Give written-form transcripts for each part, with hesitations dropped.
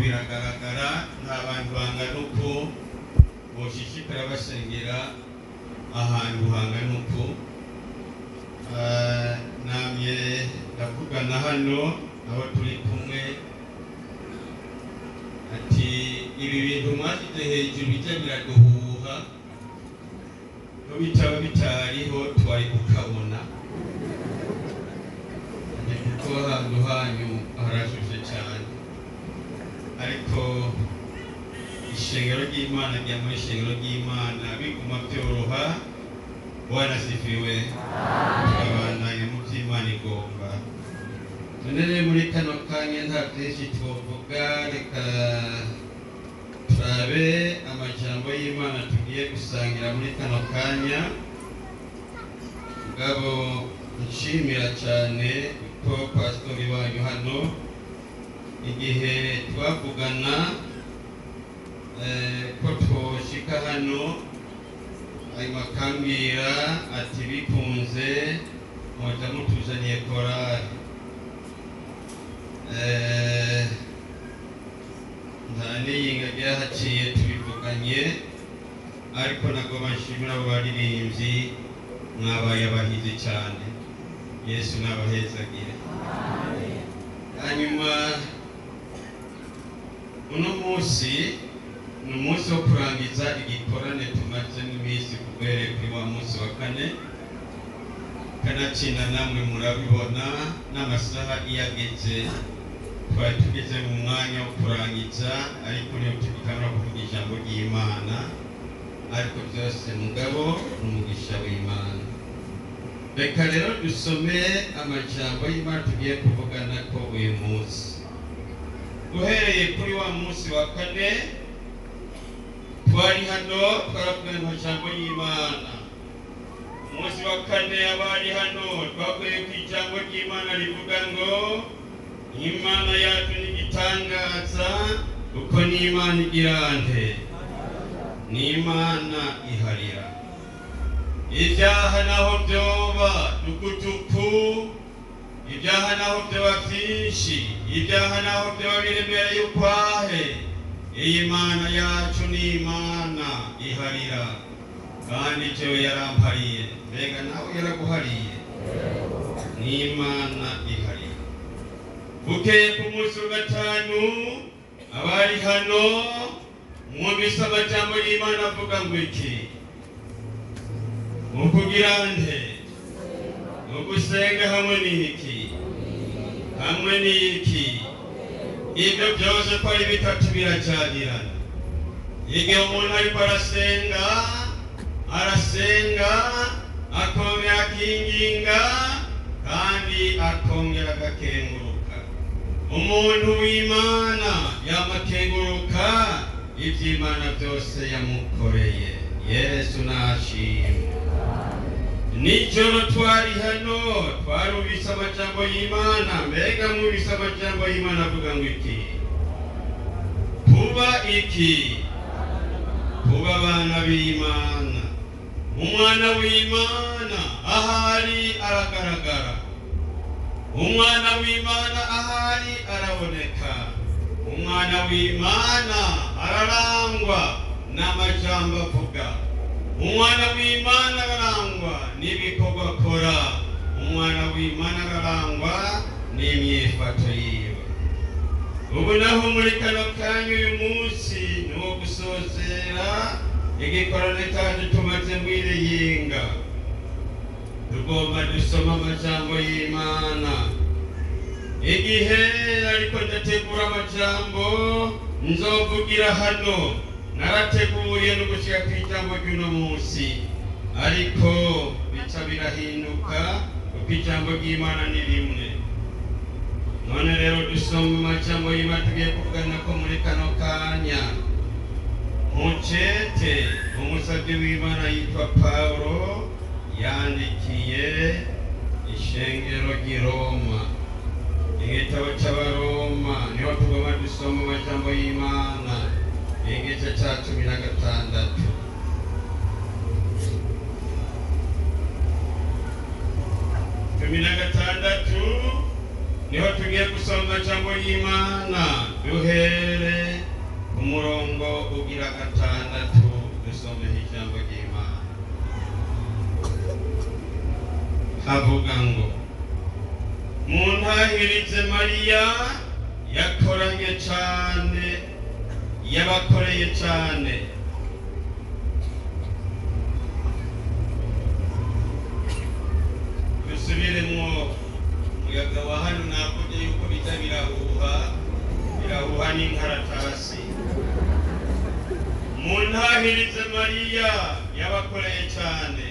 Biragaragara nta bantu bangana uko boshishikara basengera ahantu hangana uko. Namye ndavugana hano aho turi kumwe ati ibi bintu mwashyize hejuru bijya biraduhuha, no bitaba bitariho twari kukabona, kuko ahantu hanyu harashushe cyane. Ariko ishengero ry'Imana rya muri ishengero ry'Imana biguma byoroha. Bwana asifiwe. Tukabandanya mu by'Imana igomba. None rero muri kano kanya nta byinshi twovuga, reka turabe amajambo y'Imana tugiye gusangira muri kano kanya. Mugabo nshimira cyane ko pasitori wanyu hano igihe twavugana ko twoshika hano, hanyuma akambwira ati bikunze mwoja mutuzaniye korali. Nta n'iyinga ryahaciye tubivuganye, ariko nagomba nshimira abo baririmbyi, mwabaye abahizi cyane. Yesu nabahezagire. Hanyuma uno munsi ni umunsi wo kurangiza igikorane tumaze n'iminsi kubereye kuri wa munsi wa kane. Kanatsinda namwe murabibona n'amasaha iyo ageze, twari tugeze mu mwanya wo kurangiza, ariko niyo tugitangura kuvuga ijambo ry'Imana, ariko byose mugabo ni umugisha w'Imana. Reka rero dusome amajambo y'Imana tugiye kuvugana ko uyu munsi. Uhereye kuri wa munsi wa kane twari hano twaravugana amajambo y'Imana. Umunsi wa kane abari hano twavuye ku ijambo ry'Imana rivuga ngo Imana yacu ni igitangaza, kuko ni Imana igirante, ni Imana iharira ibyaha naho byoba tukutuku, ibyaha naho byoba byinshi, ibyaha naho byoba biremereye ukwahe, iyi Mana yacu ni Imana iharira. Kandi jewe yarampariye, mbega nawe yaraguhariye? Ni Imana iharira. Bukeye ku munsi wa gatanu abari hano mwumvise amajambo y'Imana avuga ngo iki? Mu kugira nte? Mu gusenga hamwe n'iki? Hamwe n'iki? Ibyo byose ko ari bitatu biracanirana. Igihe umuntu ariko arasenga, arasenga akongera akinginga kandi akongera agakenguruka. Umuntu w'Imana yamakenguruka iby'Imana byose yamukoreye. Yesu nashimwe. Nijoro twari hano twarubise amajambo y'Imana. Mbega mwubise amajambo y'Imana avuga ngo iki? Kuba iki? Kuba abana b'Imana. Umwana w'Imana ahari aragaragara, umwana w'Imana ahari araboneka, umwana w'Imana ararangwa n'amajambo avuga, umwana w'Imana ararangwa n'ibikorwa akora, umwana w'Imana ararangwa n'imyifato yiwe. Ubu naho muri kano kanya uyu munsi ni uwo gusozera igikorane cyacu tumaze mwiriyinga. Tugomba dusoma amajambo y'Imana. Igihe ariko ndategura amajambo nzovugira hano, narateguye no gushika ku ijambo ry'uno munsi, ariko bica birahinduka kuko ijambo ry'Imana ni rimwe. None rero dusoma amajambo y'Imana tugiye kuvugana ko muri kano kanya. Mucete umusabyi w'Imana yitwa Paulo yandikiye ishengero ry'i Roma, igitabo cy'Abaroma, niho tugomba dusoma amajambo y'Imana igice cya 16. 16 niho tugiye gusoma amajambo y'Imana. Duhere ku murongo ugira gatandatu, dusomeho ijambo ry'Imana. Havuga ngo: muntahirize Mariya yakoranye cane, yabakoreye cane. Dusubiremwo. Umuyaga wa hano navuze yuko biza birahuha, birahuha n'inkaratasi. Muntahirize Mariya yabakoreye cane.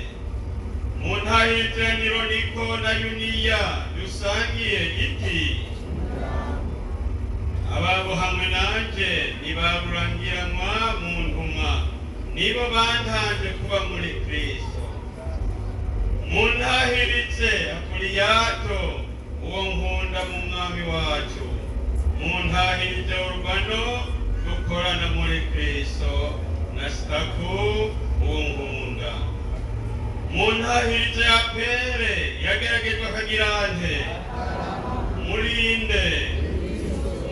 Muntahirize Nironiko na Yuniya dusangiye iti. Ababo hamwe nanje ntibarurangiranwa mu ntumwa, nibo bantanze kuba muri Kristo. Muntahirize Apuriyato, uwo nkunda mu Mwami wacu. Muntahirize Urubano dukorana muri Kristo, na Sitaku uwo nkunda. Muntahirize Apere yageragejwe akagira nte, murinde.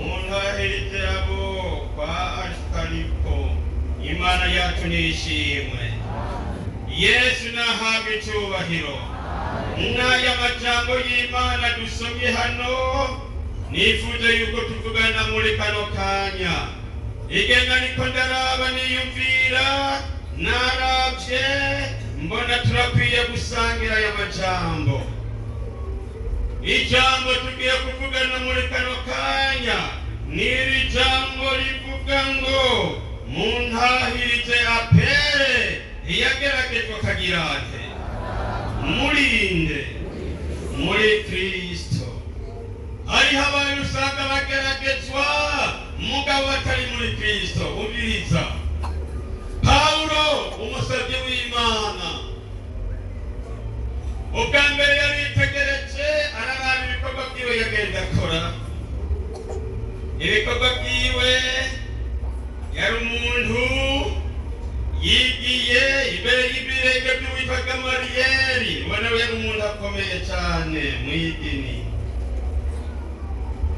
Muntahirize abo kwa Aristariko. Imana yacu nishimwe. Yesu nahabwe icubahiro. N'aya majambo y'Imana dusomye hano, nifuje yuko tuvugana muri kano kanya. Igenda niko ndaraba niyumvira, naravye mbona turakwiye gusangira aya majambo. Ijambo tugiye kuvugana muri kano kanya n'iri jambo rivuga ngo: muntahirize Apere yageragejwe akagira ate, murinde muri Kristo. Hariho abantu usanga bageragezwa mugabo batari muri Kristo. Umviriza Pawulo, umusabyi w'Imana, ubwa mbere yaritegereje araraba ibikorwa byiwe yagenda akora. Ibikorwa byiwe, yari umuntu yigiye imbere y'ibirenge by'uwitwa Gamariyeri, ubona we yari umuntu akomeye cyane mu idini.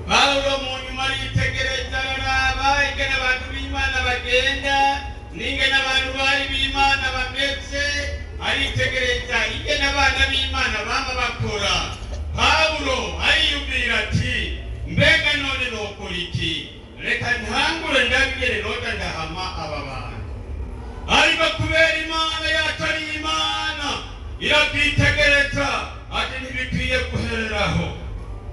Pawulo mu nyuma aritegereza araraba ingene abantu b'Imana bagenda n'ingene abantu bari b'Imana bameze, aritegereza ingene abana b'Imana bama bakora. Pawulo ariyumvira ati: mbega none nokora iki? Reka ntangure ndabigere noja ndahama aba bantu. Ariko kubera Imana yacu ari Imana irakwitegereza, ati ntibikwiye guhereraho.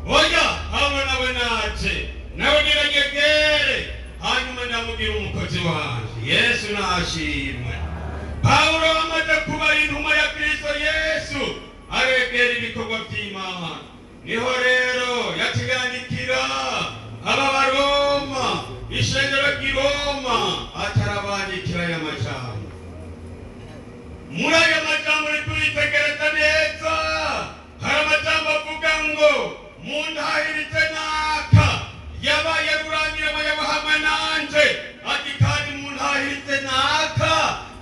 Oya, Pawulo nawe naje nawe niranyegere, hanyuma ndamugira umukozi wanje. Yesu nashimwe. Pawulo amaze kuba intumwa ya Kristo Yesu, aregera ibikorwa by'Imana. Niho rero yakiganikira aba Baroma, ishengero ry'i Roma, atarabandikira aya majambo. Muri aya majambo turitegereza neza, hari amajambo avuga ngo: muntahirize naka yabaye rurangira yabahamwe nanje, ati kandi muntahirize naka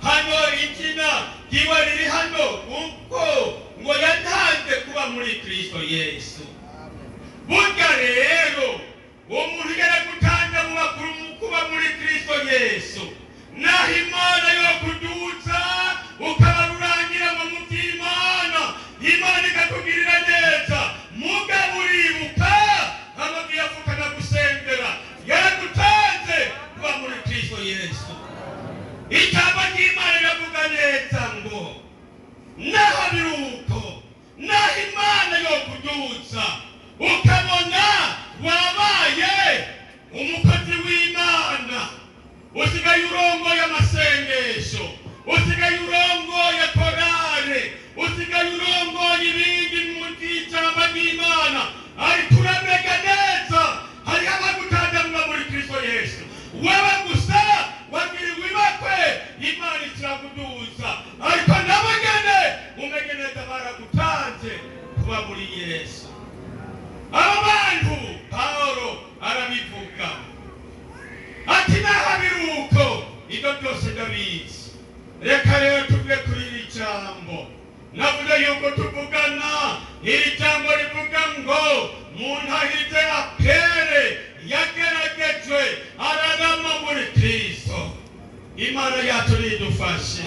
hano izina ryiwe riri hano, kuko ngo yantanze kuba muri Kristo Yesu. Burya rero uwo muntu yaragutanze mu bakuru kuba muri Kristo Yesu, naho Imana yo kuduza ukaba rurangira mu by'Imana, Imana ikakugirira neza, mugabo uribuka amabwiye avukana gusengera, yaragutanze kuba muri Kristo Yesu. Ijambo ry'Imana riravuga neza ngo naho biruko, naho Imana yo kuduza ukabona wabaye umukozi w'Imana, usigaye urongoye amasengesho, usigaye urongoye korale, usigaye urongoye ibindi mu ijambo ry'Imana, ariko uramenya neza hariho abagutangamwa muri Kristo Yesu. Wewe gusa wagiriwe ibakwe, Imana ikirakuduza, ariko nabo nyene umenye neza baragutanze kuba muri Yesu. Aba bantu Pawulo arabivuga ati naho biruko ibyo byose ndabizi. Reka rero tuvuge kuri iri jambo. Navuze yuko tuvugana iri jambo rivuga ngo muntahirize Apere yageragejwe. Yarageragejwe ararama muri Kristo. Imana yacu nidufashe.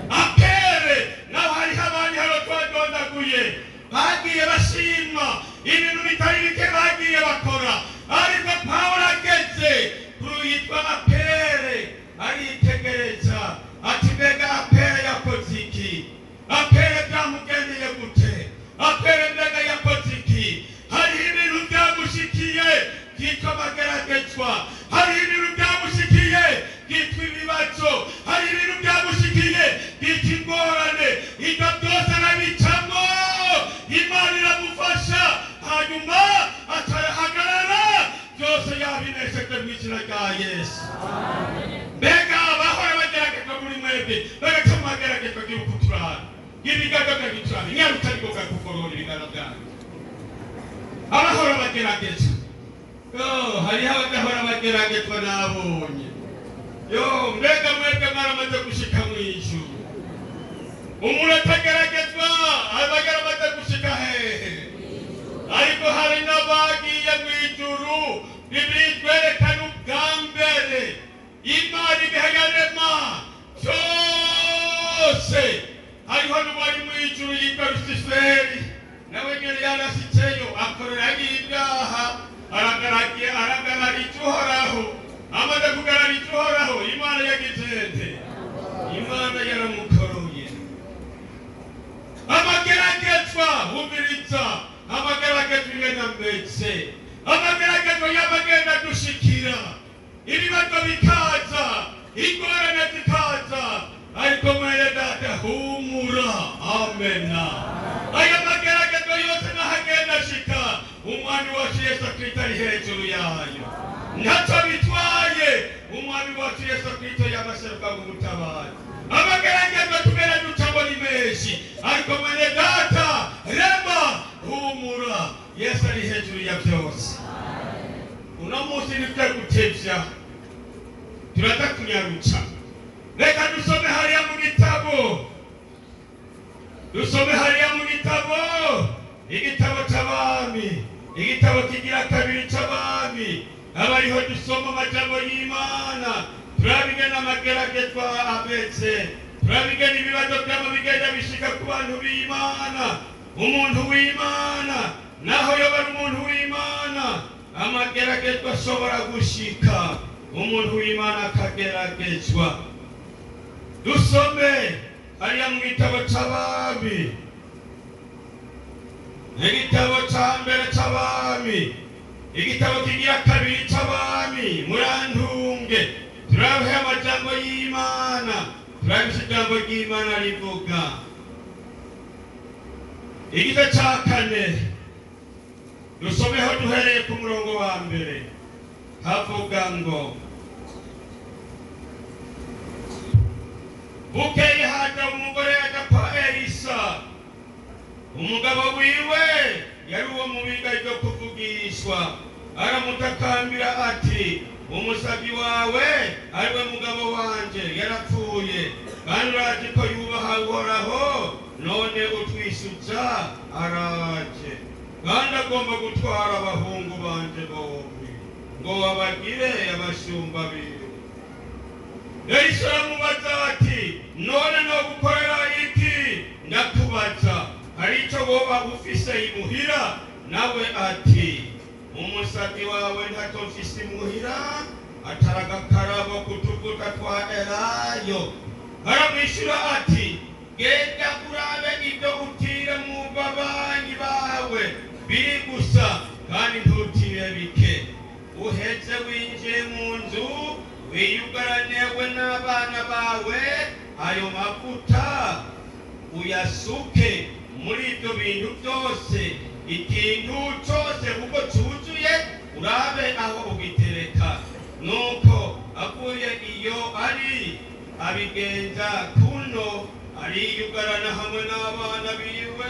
Apere naho hariho abandi hano twadondaguye bagiye bashima ibintu bitari bike bagiye bakora, ariko Pawulo ageze kuri yitwa Apere aritegereza ati mbega Apere yakoze iki? Apere byamugendeye gute? Apere mbega yakoze iki? Hariho ibintu byamushikiye byitwa amageragezwa, hariho ibintu byamushikiye byitwa ibibazo, hari ibintu byamushikiye byitwa ingorane. Ibyo byose arabicamo, Imana iramufasha, hanyuma atarahagarara, byose yabinesheje mu izina rya Yesu. Mbega abahora bageragezwa muri mwebwe bagaca mu mageragezwa y'ukuturana ibiganza byagiturana inyaruka ariko kakugorora ibiganza byanyu. Abahora bageragezwa, hariho abadahora bageragezwa nabonye. Yo mbega mwebwe mwaramaze gushika mu ijuru. Umuntu atageragezwa aba yaramaze gushika hehe? Ariko hari n'abagiye mu ijuru. Bibiliya itwerekana ubwa mbere Imana ibihe yarema byose, hariho n'uwari mu ijuru yitwa Lusiferi, nawe nyene yarashitseyo akorerayo ibyaha, aragarariza Uhoraho. Amaze kugarariza Uhoraho, Imana yagize nte? Imana yaramukoroye. Amageragezwa, humiriza, amageragezwa ingene ameze, amageragezwa y'amagenda dushikira, ibibazo bikaza, ingorane zikaza, ariko mwene data humura, amena. Aya mageragezwa yose n'ahagenda ashika, umwami wacu Yesu Kristo ari hejuru yayo, ntacyo bitwaye. Umwami wacu Yesu Kristo yamaseruka mu gutabara. Amageragezwa tugenda ducamo ni menshi, ariko mwene data rema, humura, Yesu ari hejuru ya byose. Uno munsi nibyo gutevya, turaza kunyaruca. Reka dusome hariya mu gitabo, dusome hariya mu gitabo, igitabo c'abami, igitabo kigira kabiri c'abami, abariho dusoma amajambo y'Imana. Turabigena amageragezwa ameze, turabigena ibibazo byabo bigenda bishika ku bantu b'Imana. Umuntu w'Imana naho yoba ari umuntu w'Imana, amageragezwa ashobora gushika, umuntu w'Imana akageragezwa. Dusome hariya mu gitabo c'abami, igitabo ca mbere c'abami, igitabo kigira kabiri c'abami. Murantunge, turabe amajambo y'Imana, turabe ijambo ry'Imana rivuga. Igice ca kane dusomeho duhereye ku murongo wa mbere, havuga ngo bukeye haja umugore aja kwa Elisa. Umugabo wiwe yari uwo mu biga ryo kuvugishwa, aramutakambira ati umusabyi wawe ariwe mugabo wanje yarapfuye, kandi urazi ko yubaha Uhoraho, none utwisuza araje, kandi agomba gutwara abahungu banje bombi ngo babagire abashumba biwe. Elisa aramubaza ati none no gukorera iki? Ndakubaza, hari ico woba ufise imuhira? Nawe ati umusabyi wawe ntacyo mfise imuhira atari agakarabo k'utuvuta twa elayo. Aramwishyura ati genda urabe ibyo utira mu babanyi bawe biri gusa, kandi ntutire bike. Uheze winjiye mu nzu wiyugaranewe n'abana bawe, ayo mavuta uyasuke muri ibyo bintu byose, ikintu cyose kuko cyuzuye urabe aho ugitereka. Nuko avuye iyo ari abigenza kuno, ariyugarana hamwe n'abana biwe,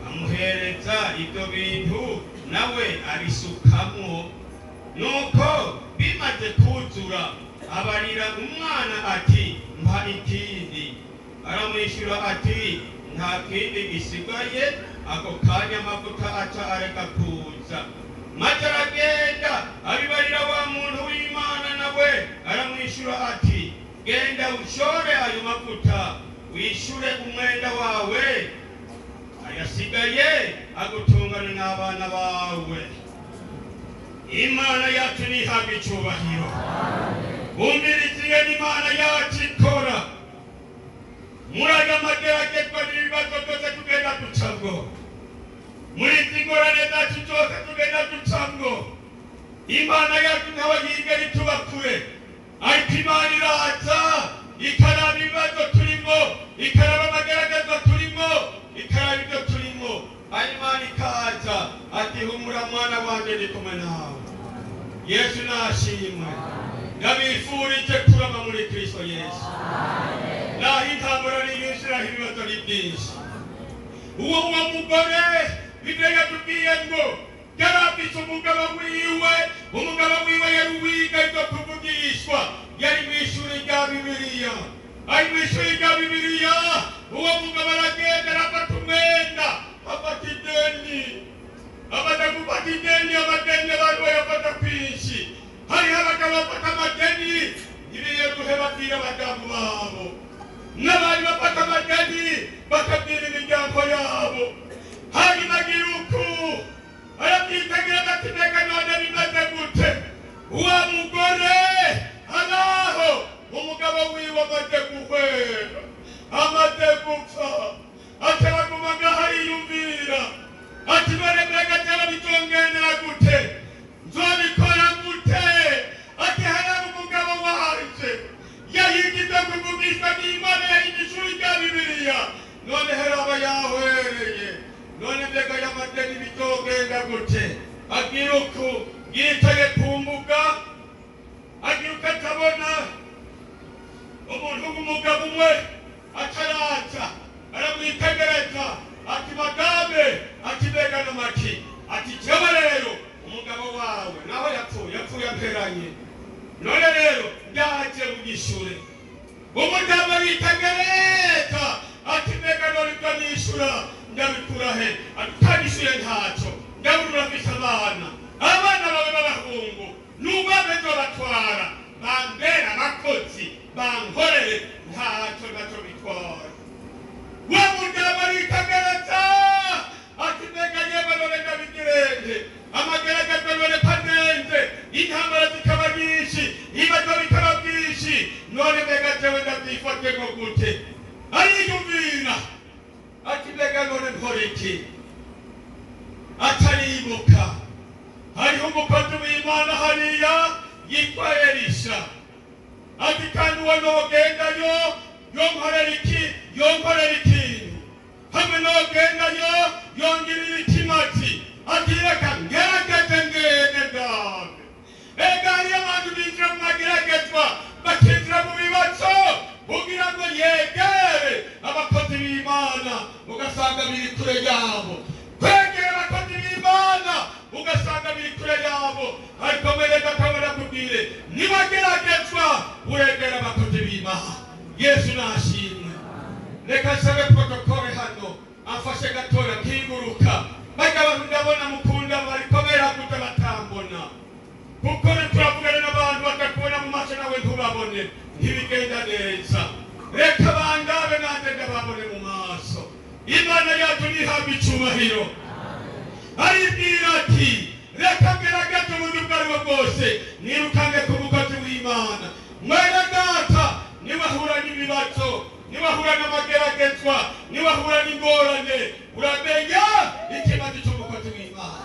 amuhereza ibyo bintu nawe abisukamwo. Nuko bimaze kuzura abarira umwana ati mpa ikindi. Aramwishyura ati nta kindi gisigaye. Ako kanya amavuta aca areka kuza. Maze aragenda abibarira wa muntu Aramwishyura ati: "Genda ushore ayo mavuta, wishyure umwenda wawe, ayasigaye agutungane n'abana bawe." Imana yacu nihabwa icyubahiro. Bumviriza ingene Imana yacu ikora muri aya mageragezwa n'ibibazo byose tugenda ducamwo, muri izi ngorane zacu zose tugenda ducamwo. Imana yacu ntawe yigera ituba kure, ariko Imana iraza ikaraba ibibazo turimo, ikaraba amageragezwa turimo, ikaraba ibyo turimo. Hanyuma ikaza ati: "Humura mwana wanje, ndi kumwe nawe." Yesu nashimwe. Ndabifurije kurama muri Kristo Yesu, naho intambara ni nyinshi, naho ibibazo ni byinshi. Uwo mugore, Bibiliya yatubwiye ngo yari afise umugabo wiwe. Umugabo wiwe yari uwiga ibyo kuvugishwa, yari mu ishuri rya Bibiliya, ari mu ishuri rya Bibiliya. Uwo mugabo aragenda arafata umwenda, afata ideni. Amaze gufata ideni, amadeni abantu bayafata kwinshi. Hariho abagabo bafata amadeni ibiye guhe babwira abadamu babo, n'abandi bafata amadeni bakabwira imiryango yabo. Hanyuma agira uku arabyitegereza ati: "Mbega none bimeze gute?" Uwo mugore araho, umugabo wiwe amaze guhwera, amaze gupfa, ataraguma ngaho, ariyumvira ati: "None mbega jewe bizongendera gute? Nzobikora gute?" Ati: "Haraba umugabo wanje yahigize kuvugishwa n'Imana, yahiga ishuri rya Bibiliya, none heraba yahwereye. None mbega y'amadeni bizogenda gute?" Agira uku yicaye ku mbuga, agira uko atabona umuntu w'umugabo umwe ataraza, aramwitegereza ati: "Madame," ati: "mbega n'amaki?" Ati: "Jewe rero umugabo wawe naho yapfuye, yapfuye amperanye. None rero ndaje mugishure." Umudamu aritegereza ati: "Mbega none ibyo nishura ndabikura he?" Ati: "Utanishuye ntacyo, ndabura urafise abana, abana bawe b'abahungu nubabe nzobatwara bambera abakozi, bankorere, ntacyo nacyo bitwara." Wa mudamu aritegereza ati: "Mbega yewe none ndabigirente? Amageragezwa none panenze, intambara zikaba nyinshi, ibibazo bikaba byinshi, none mbega jewe ndabyifatemo gute?" Ariyumvira ati: "Mbega none nkora iki?" Ataribuka hariho umukozi w'Imana hariya yitwa Elisha. Ati: "Kandi uwo nogendayo yonkorera iki? Yonkorera ikintu hamwe nogendayo yongirira ikimazi." Ati: "Reka ngerageze ngende ndabe." Ega hariyo abantu binjira mu mageragezwa, bakinjira mu bibazo kugira ngo yegere abakozi b'Imana, ugasanga biri kure yabo. Kwegera abakozi b'Imana ugasanga biri kure yabo. Ariko mwereka akabona kubwire, nibageragezwa uregera abakozi b'Imana. Yesu nashimwe. Reka nsabe protokole hano amfashe gatoya nkinguruka. Bajya abantu ndabona mukunda bariko beraguta batambona, kuko turavugana n'abantu bakakubona mu maso nawe ntubabone, ntibigenda neza. Reka bandabe nanjye ndababone mu maso. Imana yacu nihabwa icubahiro. Aribwira ati: "Reka ngerageze uburyo ubwo aribwo bwose nirukange ku mukozi w'Imana." Mwene data, niwahura n'ibibazo, niwahura n'amageragezwa, niwahura n'ingorane, uramenya ikimazi cy'umukozi w'Imana.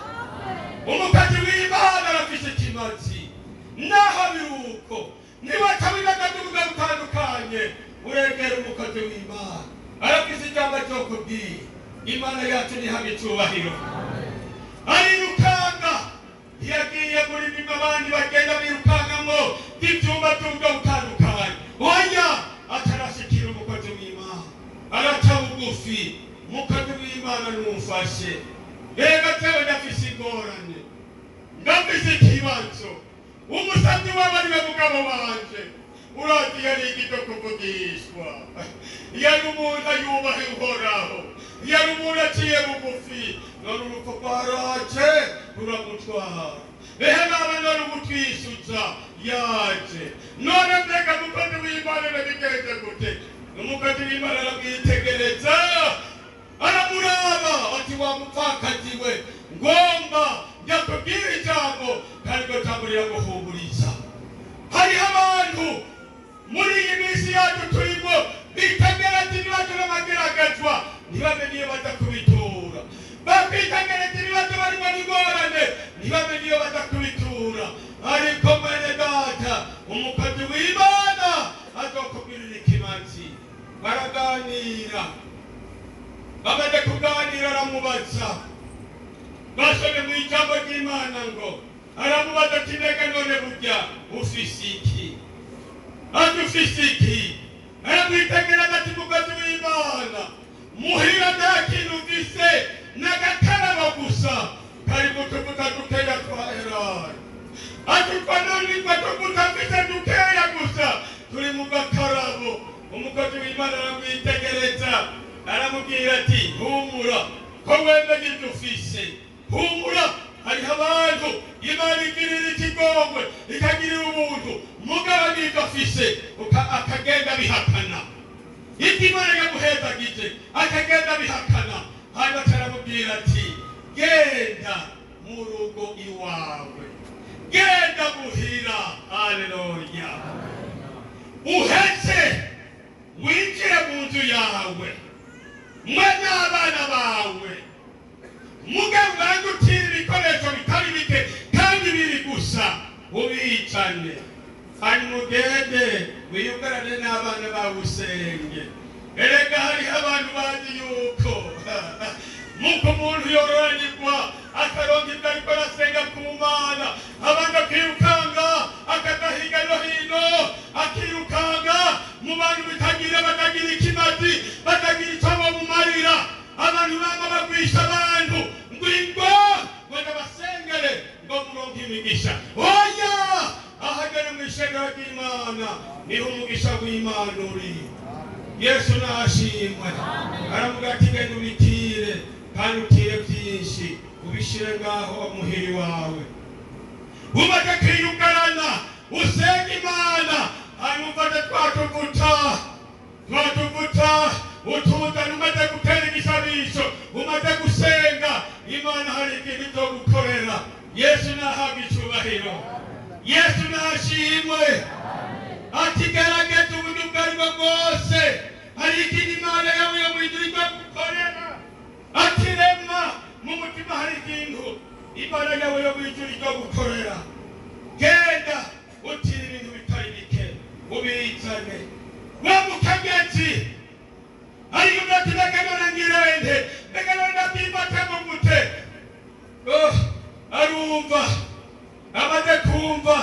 Umukozi w'Imana arafise ikimazi, naho biruko niba atabinagaza ubuga butandukanye, uregera umukozi w'Imana, arafise ijambo ryo kubwira. Imana yacu nihabwa icubahiro. Arirukanga, ntiyagiye muri bimwe abandi bagenda birukangamwo by'ibyumba by'ubwo butandukanye. Oya, atarashikira umukozi w'Imana, araca bugufi: "Umukozi w'Imana, numfashe. Rega jewe ndafise ingorane, ndafise ikibazo. Umusazi wawe ariwe mugabo wanje, urazi yariga ibyo kuvugishwa, yari umuntu ayubaha Uhoraho, yari umuntu aciye bugufi. None urupfu rwaraje ruramutwara. Ehe naba none ubutwishyuza yaje none mbega." Umukozi w'Imana aramwitegereza, aramuraba, ati wa mupfakazi we, ngomba ndakubwira ijambo kandi iryo jambo riraguhumuriza. Hariho abantu muri iyi minsi yacu turimo bitegereza ibibazo n'amageragezwa, ntibamenye iyo baza kubitura. Bakwitegereza ibibazo barimo n'ingorane, ntibamenye iyo baza kubitura. Ariko mwene data, umukozi w'Imana azokugirira ikimazi. Baraganira, bamaze kuganira aramubaza, basomye mu ijambo ry'Imana ngo aramubaza ati mbega none burya ufise iki? Ati ufise iki? Aramwitegereza ati mukozi w'Imana, muhira nta kintu mfise, n'agakarabo gusa kari mu tuvuta dukeya twa Elayo. Ati utwo none tuvuta mfise dukeya gusa turi mu gakarabo. Umukozi w'Imana aramwitegereza, aramubwira ati humura, ko wemeye ibyo ufise, humura. Hariho abantu Imana igirira ikigongwe, ikagirira ubuntu, mugabo n'ibyo afise akagenda bihakana. Ibyo Imana yamuhezagije akagenda bihakana. Hanyuma aramubwira ati genda mu rugo iwawe, genda muhira. Haleluya. Uhetse winjire mu nzu yawe mwe n'abana bawe, muge ubanze utire ibikoresho bitari bike kandi biri gusa, ubicane. Hanyuma ugende wiyugarane n'abana bawe usenge. Erega hariho abantu bazi yuko muko umuntu yororanirwa akaronka ibyo ariko arasenga ku Mana, abanza kwirukanga akaja hirya no hino, akirukanga mu bantu bitagira, batagira ikimazi, batagira icyo bamumarira. Abantu bama bagwisha abantu ngo ingo ngo ndabasengere ngo muronke imigisha. Oya, ahagana mu ishengero ry'Imana niho umugisha w'Imana uri. Yesu nashimwe. Aravuga ati genda ubitire kandi utire byinshi, ubishire ngaho muhiri wawe. Umaze kwiyugarana usenga Imana, hanyuma ufate twa tuvuta utuzana. Umaze gutera igisabisho, umaze gusenga Imana, hari ikintu izogukorera. Yesu nahabwa icubahiro, Yesu nashimwe. Ati gerageza uburyo ubwo aribwo bwose, hari ikintu Imana yawe yo mw'ijuru izogukorera. Ati rema mu mutima, hari ikintu Imana yawe yo mw'ijuru izogukorera. Genda utire ibintu bitari bike ubizane. Wa mukenyezi ariko ati mbega none ngirente, mbega none ndabyifatemo gute? Arumva, amaze kumva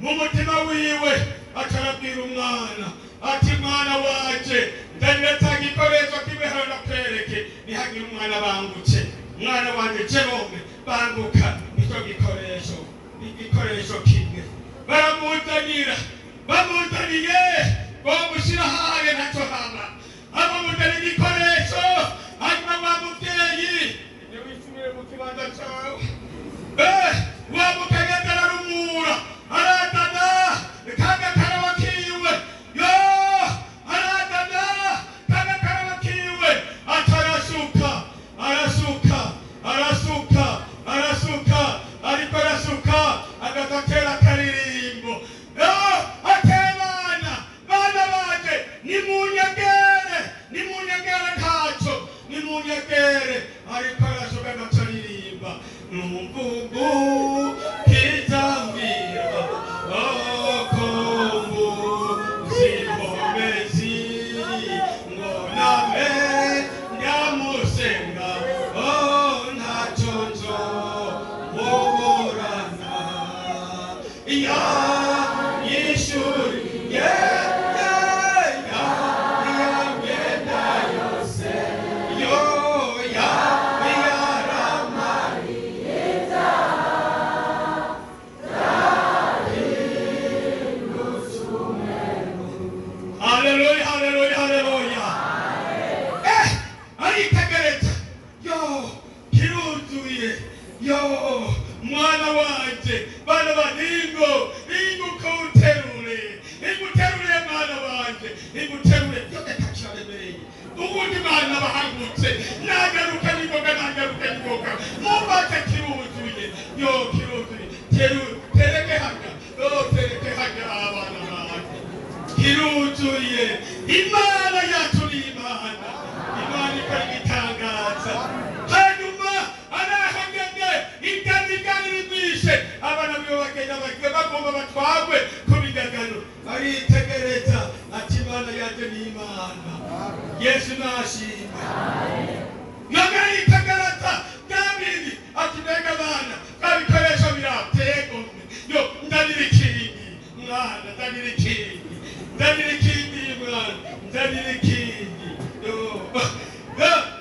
mu mutima wiwe acarabwira umwana ati mwana wanje, ndanira cya gikoresho kimwe hano ndakwereke. Nihagira umwana bangutse, mwana wanje Jerome banguka, nicyo gikoresho, igikoresho kimwe. Baramuzanira, bamuzaniye bamushyira ahaye ntacyo haba, abamuzanira igikoresho. Hanyuma wa mubyeyi niwisubire mu kibanza cyawe. Wa mukenyezi ararumura, arazana kagakarabo kiwe, yo arazana kagakarabo kiwe, atarasuka, arasuka, arasuka, arasuka, ariko arasuka agatatera akaririmbo. Atebana bana banje, nimunyegere, nimunyegere, ntacyo, nimunyegere. Ariko arasuka agacaririmba numvugu kitambira okombu zimbomezi ngo name ndamusenga, ntacyo nzo muburana ya yishuri ye ya yagenda yose yo ya yarama. Haleluya, haleluya, haleluya. Aritegereza, yo kiruzuye, yo mwana wanje, bana baningo, ingukuterure, inguterure mwana wanje, inguterure. Yo reka Uwundi mwana bahangutse nagaruka ningoga nagaruka ningoga mumbaze kiruzuye yo kiruzuye tereke haga yo tereke haga abana banjye kiruzuye. Imana yacu ni Imana, Imana ikora igitangaza. Hanyuma arahageze ibyari bimwishe abana biwe bagenda bagomba batwagwe ku bigagano. Aritegereza ati Imana yaje ni Imana. Yesu nashimwe. Yongera yitegereza bya bindi ati mbega abana bya bikoresho birategomwe yo ndanira ikindi mwana, ndanira ikindi, ndanira ikindi mwana, ndanira ikindi yo.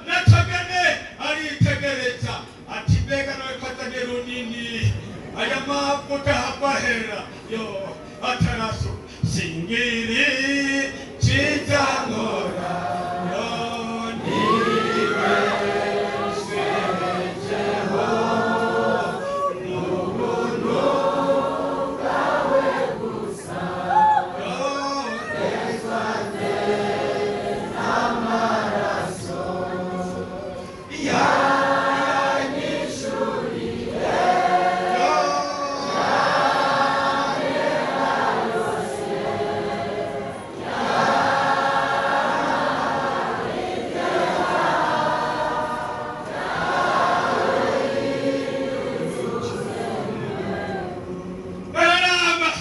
Natogene aritegereza ati mbega nawe fatanye runini aya mavuta hapahera yo ataraso singiri chitangora yo niwe n'ubuntu bwawe gusa amaraso yanyishuriye bararaba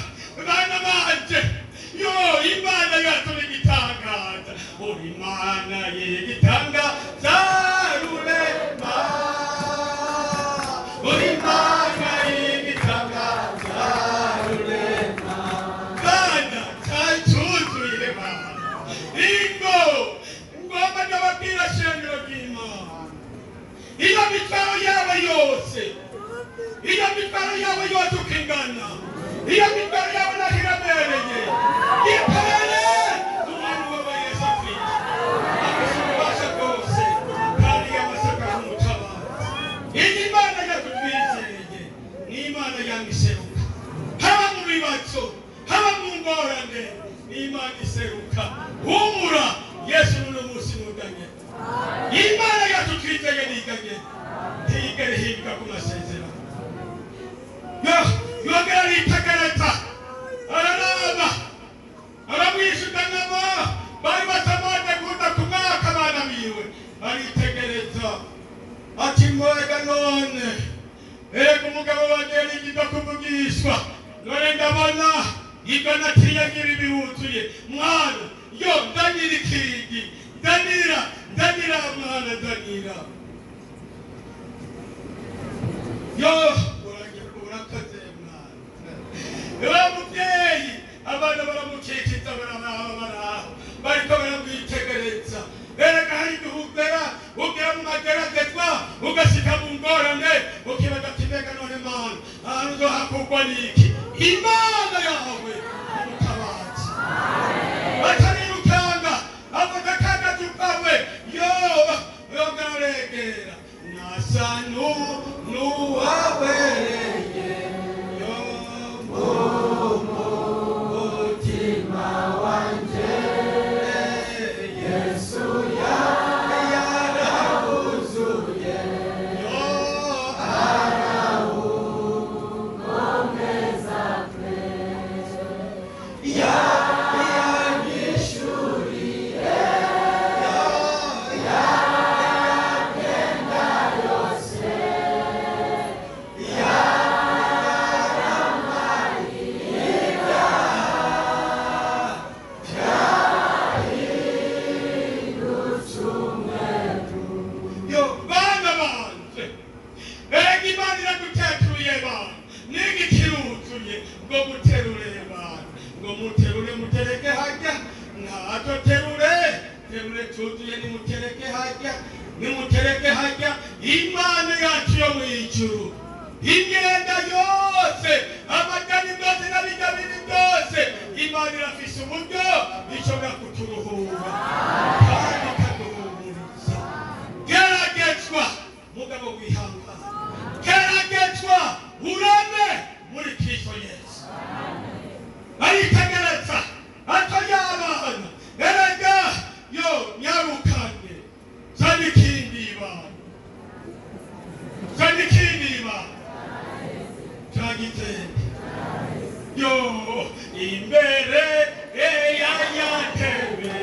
bana banje yo Imana yacu ni igitangaza, uri Imana y'igitangaza rurema, uri Imana y'igitangaza rurema. Bana cyacuzuye bana ingo ngomba ndababwira shengero ry'Imana, iyo mitwaro yawe yose, iyo mitwaro yawe yose ukingana, iyo mitwaro yawe nahiremereye yikorere umwami wawe Yesu Kristo afite ububasha bwose kandi yamasaka nk'umutabazi. Iyi Imana yacu twizeye ni Imana yanga iseruka, haba mu bibazo, haba mu ngorane, ni Imana iseruka. Humura Yesu n'uno munsi nuganye. Imana yacu twizeye niganye ntiyigere ihinduka ku masezerano. Yongera aritegereza araraba aramwishukanama bari batamaze kuza ku mwaka abana biwe. Aritegereza ati mbega none erega umugabo wanjye yarigiza kuvugishwa, none ndabona ibyo natiriye ngibi biwuzuye mwana yo ndanira ikindi, ndanira ndanira mwana ndanira yo urakoze mwana. Wa mubyeyi abana baramukikiza barababa baraho bariko baramwitegereza. Erega hari igihe ugera ugera mu mageragezwa ugashika mu ngorane ukibaza ati mbega none Mana ahantu uzohakurwa n'iki? Imana yawe umutabazi atarirukanga avuga akagajukawe yo yongera aregera nasa n'uwabereye yo mutima wanje Yesu yarawuzuye yo arawukomeza pe yanyishuriye yagenda yose yo bana banje erega Imana iragutetuye bana n'igikiruzuye ngo muterure bana ngo muterure mutereke hajya ntaco terure terure cuzuye nimutereke hajya nimutereke hajya. Imana yacu yo mw'ijuru imyenda yose amajani byose n'abigabiri byose Imana irafise uburyo ishobora kuturuhura kandi ikaduhumuriza. Geragezwa mugabo wihangana, geragezwa urame muri Kristo Yesu. Aritegereza atoya abana erega yo nyarukanye Imbere ya ntebe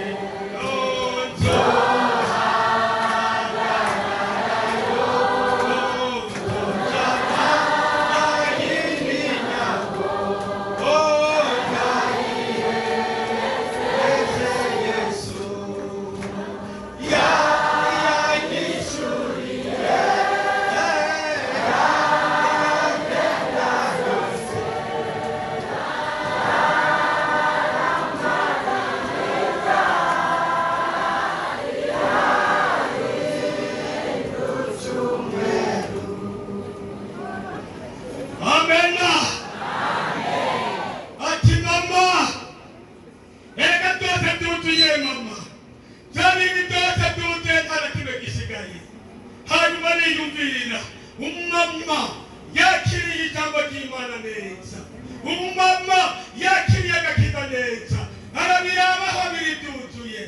Umumama yakiriye ijambo ry'Imana neza, umumama yakiriye agakiza neza, arabirabaho biri byuzuye.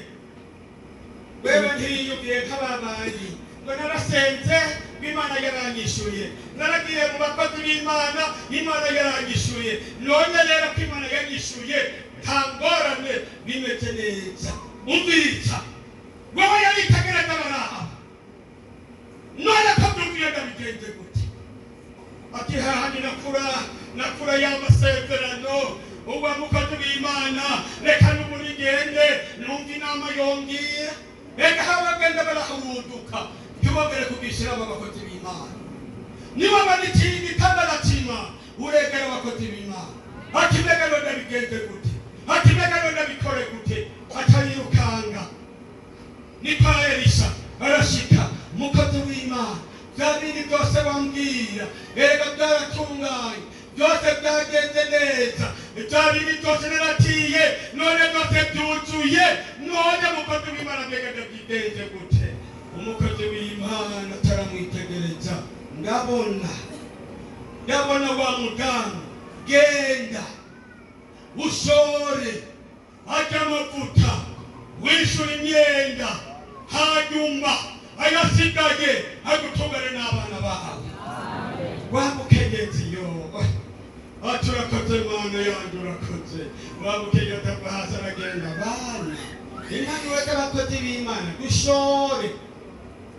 Wewe ntiyiyumviye nk'ababayi ngo narasenze Imana yaranyishuye, naragiye mu bakozi b'Imana Imana yaranyishuye, none rero ko Imana yanyishuye nta ngorane, bimeze neza. Umviriza, wewe yaritegereza baraha none ko byumviye ndabigenze gute? Ati hahandi nakura y'amasezerano uwa mukozi w'Imana, reka n'ubu nigende numva inama yongera. Reka abagenda barahuduka ntibongere kugishyira aba bakozi b'Imana. Niba banikiye igitanda cy'Imana uregera abakozi b'Imana. Ati mbega none bigenze gute? Ati mbega none bikore gute? Atayirukanga ni kwa Elisha arashika, mukozi w'Imana, bya bindi byose wambwira erega byaratunganye, byose byagenze neza, bya bindi byose naratiye none byose byuzuye, none mukozi w'Imana mbega ndabigenze gute? Umukozi w'Imana ataramwitegereza, ndabona wa mudamu, genda ushore ajya amavuta, wishyura imyenda, hanyuma ayasigaye agutungane n'abana bawe. Wa mukenyezi yo ati urakoze Mana yanjye, urakoze. Wa mukenyezi ava hasi aragenda, bana impanuro z'abakozi b'Imana dushore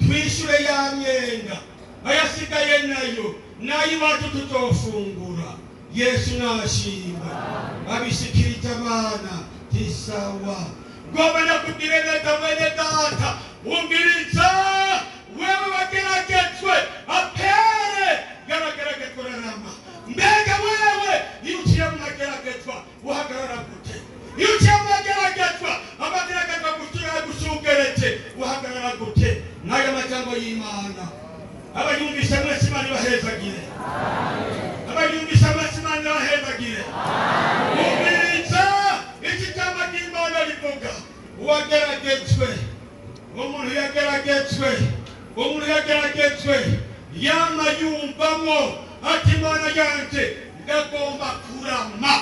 twishyure ya myenda, ayasigaye nayo nayo iwacu tuzofungura. Yesu nashimwe, abishikiriza abana tisawa. Ngomba nakubwire neza mwene data, umviriza, wewe wageragezwe apere yarageragezwa ararama. Mbega wewe iyo uciye mu mageragezwa uhagarara gute? Iyo uciye mu mageragezwa, amageragezwa gusugeretse uhagarara gute? N'aya majambo y'Imana abayumvise mwese Imana ibahezagire, abayumvise mwese Imana ibahezagire. Umviriza iki jambo ry'Imana rivuga, uwageragezwe, umuntu yageragezwe, umuntu yageragezwe yama yumvamo ati Imana yanje ndagomba kurama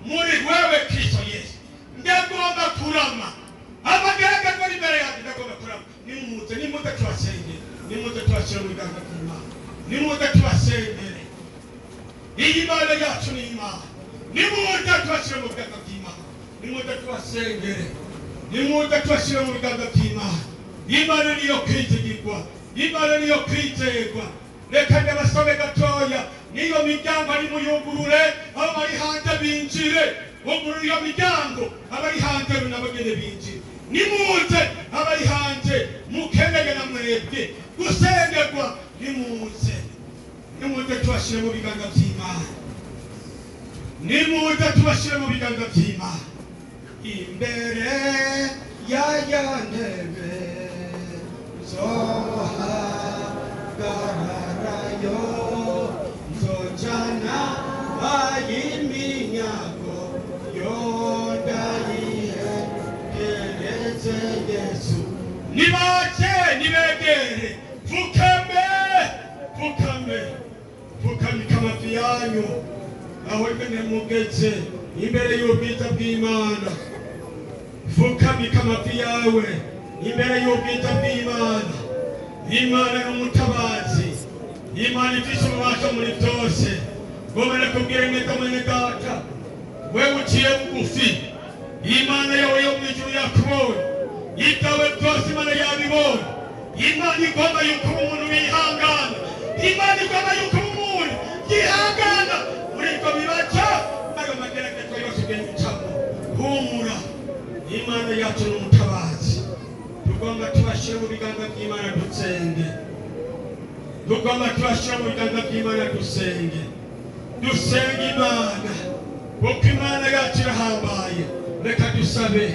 muri wewe Kristo Yesu, ndagomba kurama, amageragezwa ari imbere yanjye ndagomba kurama. Nimuze, nimuze tubasengere, nimuze tubashyire mu biganza by'Imana, nimuze tubasengere. Iyi Mana yacu ni Imana, nimuze tubashyire mu biganza by'Imana, nimuze tubasengere, nimuze tubashyire mu biganza by'Imana. Imana niyo kwizigirwa, Imana niyo kwizerwa. Reka ndabasabe gatoya, niyo miryango ari muyugurure, abari hanze binjire. Ugurure iyo miryango, abari hanze nabagene binjire. Nimuze abari hanze mukeneye na mwebwe gusengerwa, nimuze, nimuze tubashyire mu biganza by'Imana, nimuze tubashyire mu biganza by'Imana. Imbere ya ntebe nzohagararayo, nzojana ay'iminyago yondayihegereze Yesu. Nibace nibegere, pfukame, pfukame, pfukamika amavi yanyu aho nyene mugeze imbere y'ubwiza bw'Imana. Pfukamika amavi yawe imbere y'ubwiza bw'Imana. Imana ni umutabazi, Imana ifise ububasha muri byose. Ngomba nakubwire neza mwene data, Wewe uciye bugufi, Imana yawe yo mu ijuru yakubonye, ibyawe byose Imana yabibonye. Imana igomba yuko umuntu wihangana, Imana igomba yuko umuntu yihangana muri ibyo bibaca, ayo mageragezwa yose ugenda ucamo. Humura, Imana yacu ni umutabazi. Tugomba tubashyire mu biganza by'Imana dusenge, tugomba tubashyire mu biganza by'Imana dusenge, dusenge Imana kuko Imana yacu irahambaye. Reka dusabe,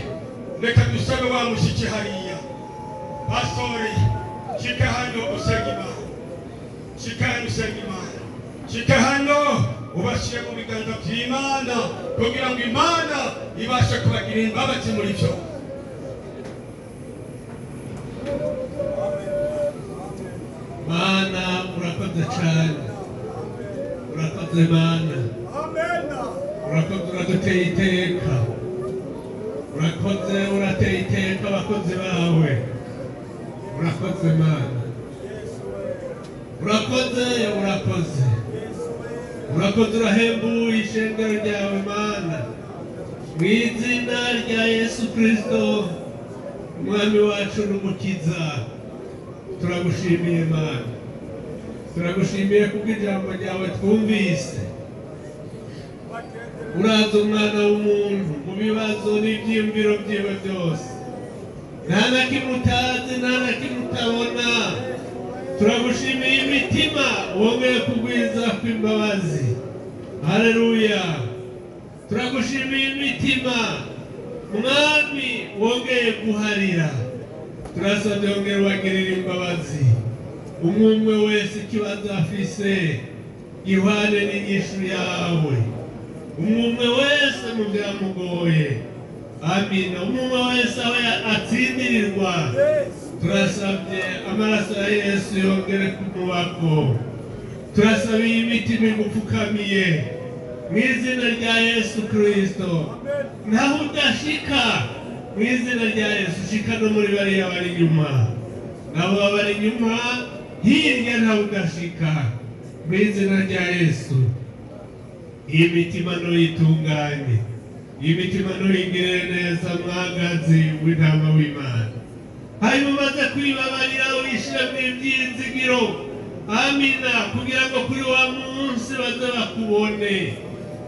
reka dusabe wa mushiki hariya, pastori, shika hano usenge Imana, shika hano usenge Imana, shika hano ubashyire mu biganza by'Imana kugira ngo Imana ibashe kubagirira imbabazi muri byo. Mana urakoze cyane, urakoze Mana, urakoze, uraduteye iteka, urakoze, urateye iteka abakozi bawe, urakoze Mana, urakoze, urakoze, urakoze, urahembuye ishengero ryawe Mana, mu izina rya Yesu Kristo Umwami wacu n'Umukiza. Turagushimiye Mana, turagushimiye kubw'ijambo ryawe twumvise. Uraza umwana w'umuntu mu bibazo n'ibyiyumviro byiwe byose, nta na kimwe utazi, nta na kimwe utabona. Turagushimiye imitima wongeye kugwiza kw'imbabazi. Haleluya. Turagushimiye imitima Mwami wongeye guharira. Turasabye wongere ubagirire imbabazi, umwe umwe wese ikibazo afise ihwane n'inyishu yawe, umwe umwe wese mu byamugoye. Amina. Umwe umwe wese aho atsindirirwa, turasabye amaraso ya Yesu yongere kumubako. Turasabiye imitima igupfukamiye mu izina rya Yesu Kristo. Naho udashika mu izina rya Yesu, shika no muri bariya bari inyuma, nabo bari inyuma hirya, ntawe udashika mu izina rya Yesu. Iyi mitima ntuyitunganye, iyi mitima ntuyigirire neza, mwagazi w'intama w'Imana. Hanyuma umaze kwibabarira wishiremo ibyizigiro. Amina. Kugira ngo kuri wa munsi baze bakubone,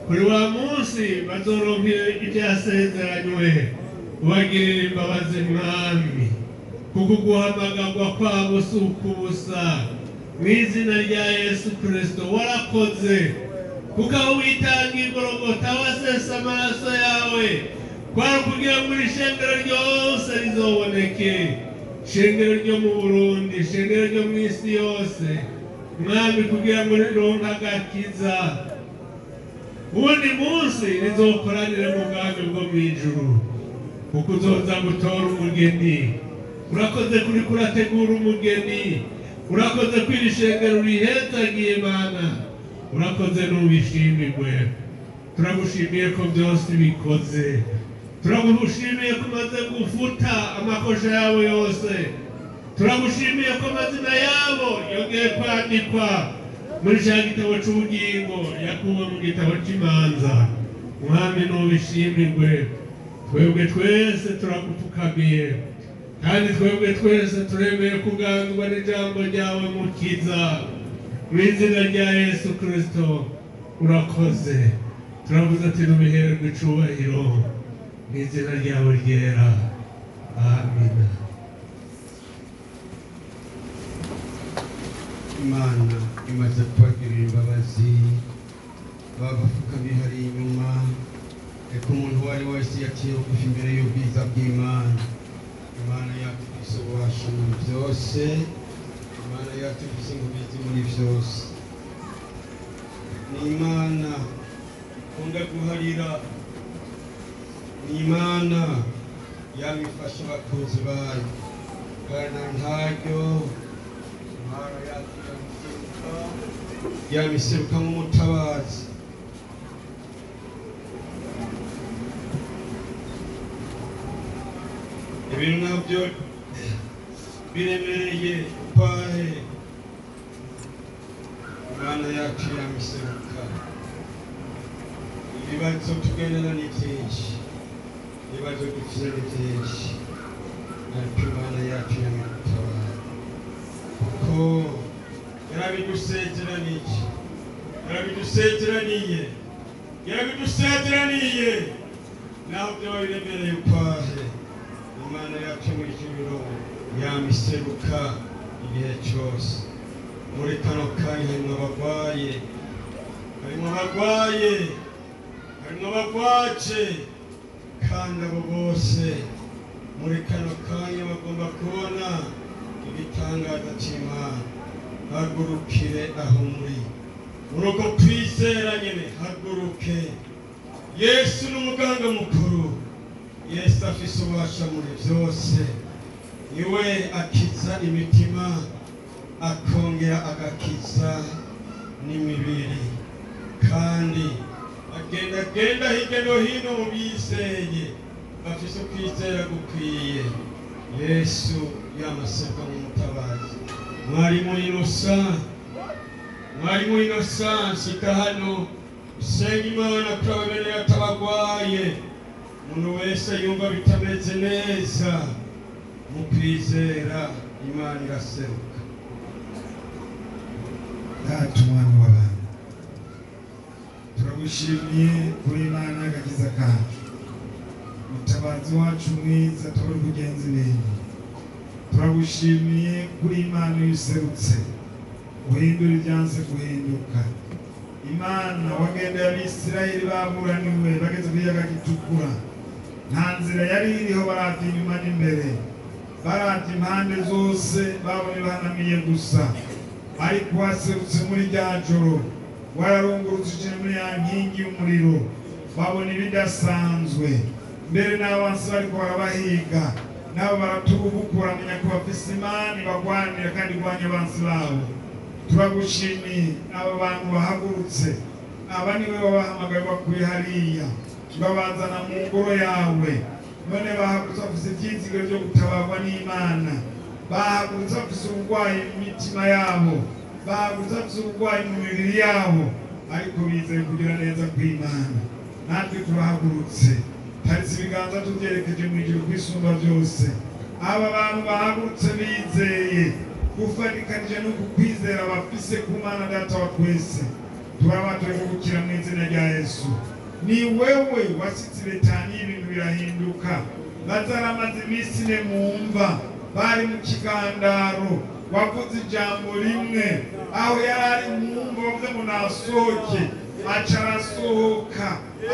kuri wa munsi bazoronke ibyasezeranywe. Ubagirire imbabazi Mwami, kuko guhamagarwa kwabo si ukubusa. Mu izina rya Yesu Kristo warakoze, kuko aho witanga igorogota wasesa amaraso yawe kwari kugira ngo iri shengero ryose rizoboneke, ishengero ryo mu Burundi, ishengero ryo mu isi yose Mwami, kugira ngo rironke agakiza. Ubundi munsi rizokoranire mu bwami bwo mu ijuru, kuko uzoza gutora umugeni. Urakoze kuri kurategura umugeni, urakoze ko iri shengero rihezagiye Mana, urakoze n'ubishimirwe. Turagushimiye ko byose bikoze, turagushimiye ko umaze gufuta amakosha yabo yose, turagushimiye ko amazina yabo yongeye kwandikwa muri cya gitabo cy'ubugingo yakuwe mu gitabo cy'imanza. Mwami n'ubishimirwe. Twebwe twese turagupfukamiye, kandi twebwe twese turemeye kuganzwa n'ijambo ryawe Mukiza. Mu izina rya Yesu Kristo urakoze. Turavuze ati nubiherwe icubahiro mu izina ryawe ryera. Amina. Imana imaze kubagirira imbabazi, babapfukamye hariya inyuma. Reka umuntu uwo ari we wese yaciye bugufi imbere y'ubwiza bw'Imana. Imana yacu ifise ububasha muri byose, Imana yacu ifise inkomezi muri byose. Ni Imana ikunda guharira, ni Imana yamifasha abakunzi bayo, kandi ntaryo Imana yacu yamiseruka nk'umutabazi. Ibintu nabyo biremereye kwahe, Imana yacu yamiseruka. Ibibazo tugendana ni byinshi, ibibazo dufite ni byinshi, ariko Imana yacu yamidutabara kuko yarabidusezeraniye, yarabidusezeraniye, yarabidusezeraniye. Naho byaba biremereye ukwahe, Imana yacu mu ijuru yamiseruka igihe cyose. Muri kano kanya harimo abagwaye, harimo abagwaye, harimo abagwaje, kandi abo bose muri kano kanya bagomba kubona igitangaza cy'Imana. Hagurukire aho muri urugo kwizera nyine, haguruke. Yesu ni umuganga mukuru, Yesu afise ububasha muri byose, niwe akiza imitima akongera agakiza n'imibiri, kandi agenda agenda hirya no hino mu bizeye bafise ukwizera gukwiye. Yesu yamaseka mu mutabazi. Mwarimu Innocent, mwarimu Innocent, shika hano usenga Imana kuri aba bene atabagwaye. Umuntu wese yumva bitameze neza, mu kwizera Imana iraseruka. Data umwami w'abantu, turagushimiye kuri Imana agakiza kacu, mutabazi wacu mwiza, tubura kugenza ibintu. Turagushimiye kuri Imana iyo userutse uhindura ibyanze guhinduka. Imana wagendeye Abisirayeli baburaniwe bageze ku kiyaga gitukura, nta nzira yari iriho, baravye inyuma n'imbere, baravye impande zose, babona ibanamiye gusa. Ariko waserutse muri rya joro, wararungurutse uje muri ya nkingi y'umuriro, babona ibidasanzwe. Mbere n'abansi bariko barabahiga nabo baratubuka, baramenya ko bafise Imana ibagwanira kandi igwanya abansi babo. Turagushimiye aba bantu bahagurutse, aba niwe wabahamagaye bakuye hariya babazana mu ngoro yawe, none bahagurutse bafise ivyizigiro vyo gutabarwa n'Imana, bahagurutse bafise uburwayi mu mitima yabo, bahagurutse bafise uburwayi mu mibiri yabo, ariko bizeye kugira neza kw'Imana. Natwe turahagurutse, taritse ibiganza tuvyerekeje mu ijuru kwisumba byose. Aba bantu bahagurutse bizeye gufatikanije no kukwizera bafise ku Mana Data wa twese, turabatoye gukira mu izina rya Yesu. Ni wewe washyitse Betaniya ibintu birahinduka. Lazaro amaze iminsi ine mu mva, bari mu kigandaro, wavuze ijambo rimwe aho yari ari mu mva, wavuze ngo nasohoke, aca arasohoka.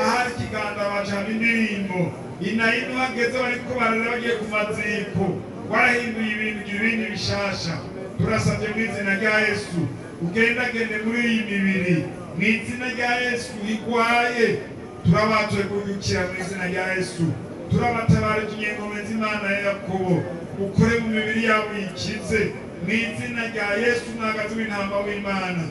Ahari ikigandaro acana indirimbo. Inayino hageze bariko barara bagiye ku maziko, warahinduye ibintu ugira ibindi bishasha. Turasabye mu izina rya Yesu ugendagende muri iyi mibiri, mu izina rya Yesu igwaye, turabatoye kubyukira mu izina rya Yesu. Turabatabarije ingome z'Imana ya Yakobo, ukore mu mibiri yabo yikize mu izina rya Yesu, mwagazi w'intama w'Imana.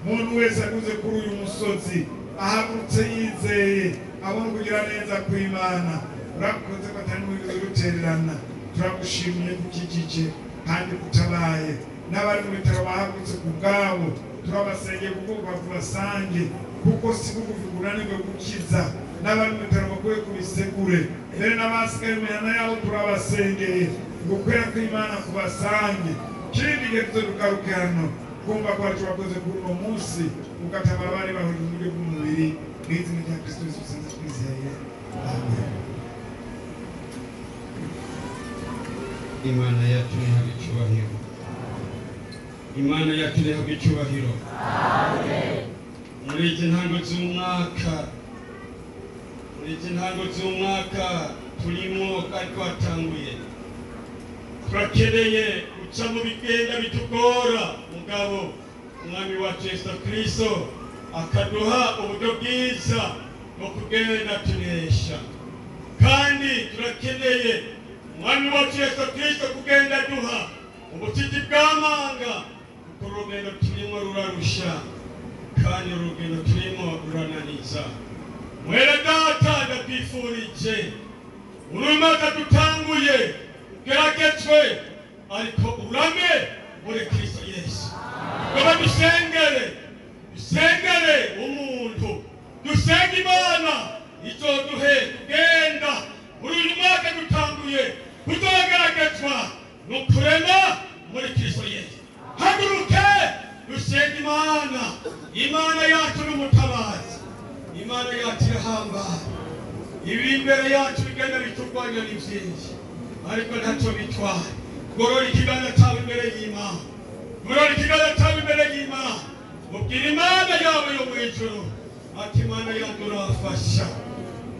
Umuntu wese aguze kuri uyu musozi ahagurutse yizeye abona kugira neza kw'Imana. Urakoze ko atari mu rutererana, turagushimiye kukijije kandi kutabaye. N'abari mu bitaro bahagurutse ku bwabo turabasengeye kuko bakubasange, kuko si bugufi kunanirwe gukiza. N'abari mu bitaro bakuye kubisegure, mbere n'abasigaye mu mihana yabo turabasengeye ngo kwera kw'Imana kubasange. Kindi gihe tuzogaruke hano kumva ko arico wakoze kuri uno munsi, ugatabara abari bahuje mu buryo bw'umubiri. Mu izina rya Kristo Yesu dusenze twizeye, amen. Imana yacu ihabwe icyubahiro, Imana yacu ihabwe icyubahiro. Muri izi ntango z'umwaka, muri izi ntango z'umwaka turimo kandi twatanguye, turakeneye guca mu bigenda bitugora, mugabo Umwami wacu Yesu Kristo akaduha uburyo bwiza bwo kugenda tunesha. Kandi turakeneye Umwami wacu Yesu Kristo kugenda duha ubutiti bw'amanga, kuko urugendo turimo rurarusha kandi urugendo turimo rurananiza. Mwene Data, ndakwifurije urumaka dutanguye ugeragezwe, ariko urame muri Kristo Yesu. Ngoba dusengere, dusengere umuntu Dusenge Imana izoduhe kugenda muri uyu mwaka dutanguye kuzogeragezwa no kurema muri Kristo Yesu. Haguruke dusenge Imana. Imana yacu ni umutabazi, Imana yacu irahambaye. Ibi imbere yacu bigenda biturwanya ni byinshi, ariko ntacyo bitwaye. Gorora ikiganza cyawe imbere y'Imana, gorora ikiganza cyawe imbere y'Imana, ubwira Imana yawe yo mu ijuru ati Imana yanjye urafasha.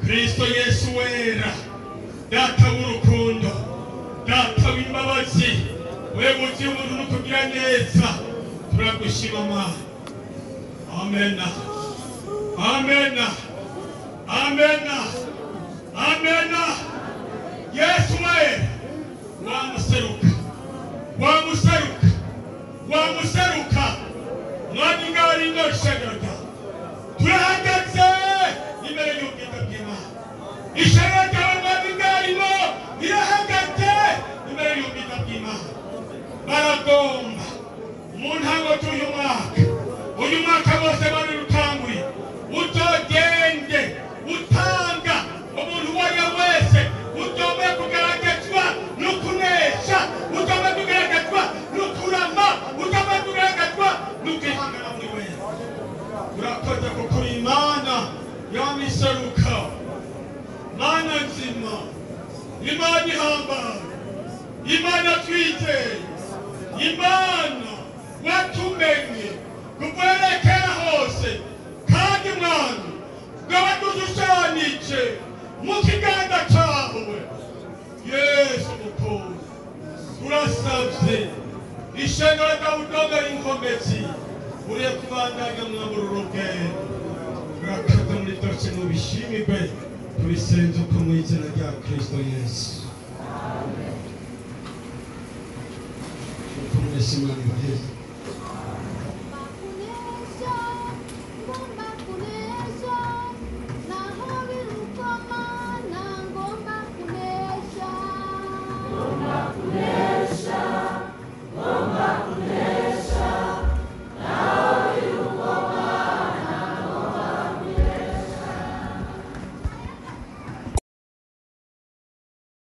Kristo Yesu wera, Data w'urukundo, Data w'imbabazi, we wuzuye ubuntu no kugira neza, turagushima Mana. Amena, amena, amena, amena. Yesu wera, wamuseruka, wamuseruka, wamuseruka. Mwami ngari ngo ishengero ryawe, turahagaze imbere y'ubwiza bw'Imana. Ishengero ryawe mwami ngarimo rirahagaze imbere y'ubwiza bw'Imana. Baragomba mu ntango z'uyu mwaka, uyu mwaka bose bari rutanguye, uzogende utanga umuntu uwo ari we wese uzombe kugaragazwa no kunesha, uzombe kugaragazwa no kurama, uzombe kugaragazwa no kwihangana muri wese. Urakoze kuko uri Imana yamiseruka, Mana nzima, Imana ihambaye, Imana twizeye, Imana watumenye kuverekera hose, kandi Mwami bw'abadushushanyije mu kiganza cyawe. Yesu mukunzi, turasabye ishengero ryawe udongera inkomezi, uriye kubandanya mwambura urugendo. Urakoze muri byose, nubishimirwe, tubisenze uko mu izina rya Kristo Yesu. Uko mwese Imana ibaheze.